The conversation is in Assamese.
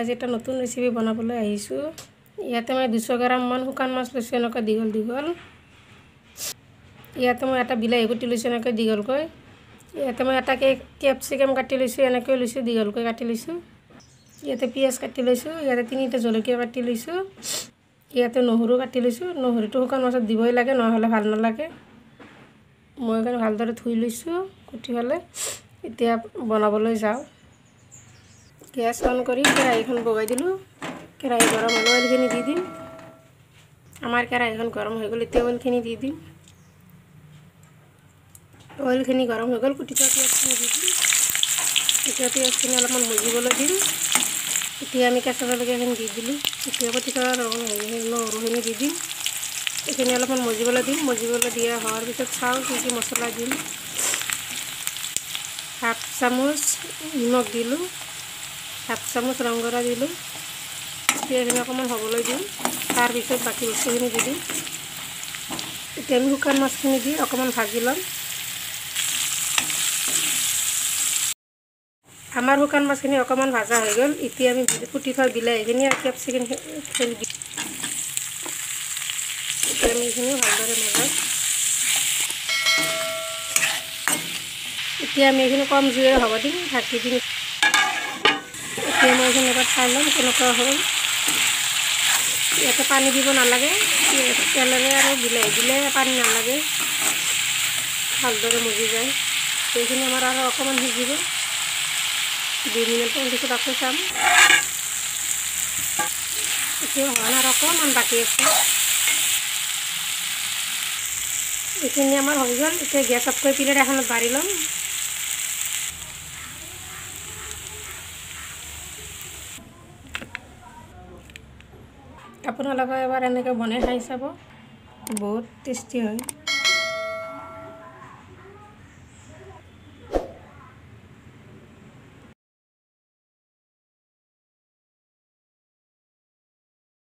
আজি এটা নতুন ৰেচিপি বনাবলৈ আহিছোঁ। ইয়াতে মই 200 গ্ৰামমান শুকান মাছ লৈছোঁ, এনেকুৱা দীঘল দীঘল। ইয়াতে মই এটা বিলাহী কুটি লৈছোঁ, এনেকৈ দীঘলকৈ। ইয়াতে মই এটা কেপচিকাম কাটি লৈছোঁ, এনেকৈ লৈছোঁ, দীঘলকৈ কাটি লৈছোঁ। ইয়াতে পিঁয়াজ কাটি লৈছোঁ, ইয়াতে তিনিটা জলকীয়া কাটি লৈছোঁ, ইয়াতে নহৰু কাটি লৈছোঁ। নহৰুটো শুকান মাছত দিবই লাগে, নহ'লে ভাল নালাগে। মই সেইকাৰণে ভালদৰে ধুই লৈছোঁ কুটি পেলাই। এতিয়া বনাবলৈ যাওঁ। গেছ অন কৰি কেৰাহীখন বগাই দিলোঁ। কেৰাহী গৰম হ'লে অইলখিনি দি দিম। আমাৰ কেৰাহীখন গৰম হৈ গ'ল, এতিয়া অইলখিনি দি দিম। অইলখিনি গৰম হৈ গ'ল, কুটি থোৱা পিঁয়াজখিনি দি দিম। এতিয়া পিঁয়াজখিনি অলপমান মজিবলৈ দিম। এতিয়া আমি কেঁচা জলকীয়াখিনি দি দিলোঁ। এতিয়া কুটি থোৱা নহৰুখিনি দি দিম। এইখিনি অলপমান মজিবলৈ দিম। মজিবলৈ দিয়া হোৱাৰ পিছত চাওঁ কি কি মছলা দিম। হাফ চামুচ নিমখ দিলোঁ, হাফ চামুচ ৰংগুড়া দিলোঁ। এতিয়া এইখিনি অকণমান হ'বলৈ দিম, তাৰপিছত বাকী বস্তুখিনি দি দিম। এতিয়া আমি শুকান মাছখিনি দি অকণমান ভাজি ল'ম। আমাৰ শুকান মাছখিনি অকণমান ভাজা হৈ গ'ল। এতিয়া আমি কুটি থোৱা বিলাহীখিনি আৰু কেপচিকামখিনি দি এতিয়া আমি এইখিনি ভালদৰে মজাম। এতিয়া আমি এইখিনি কম জুইৰে হ'ব দিম, ঢাকি দিম। এতিয়া মই এইখিনি এবাৰ চাই ল'ম কেনেকুৱা হ'ল। ইয়াতে পানী দিব নালাগে, তেলেৰে আৰু বিলাহী দিলে পানী নালাগে, ভালদৰে মজি যায়। এইখিনি আমাৰ আৰু অকণমান সিজিব, 2 মিনিটমান পিছত আকৌ চাম। এতিয়া হোৱা নাই, আৰু অকণমান বাকী আছে। এইখিনি আমাৰ হৈ গ'ল। এতিয়া গেছ অফ কৰি প্লেট এখনত বাঢ়ি ল'ম। আপোনালোকে এবাৰ এনেকৈ বনাই খাই চাব, বহুত টেষ্টি হয়।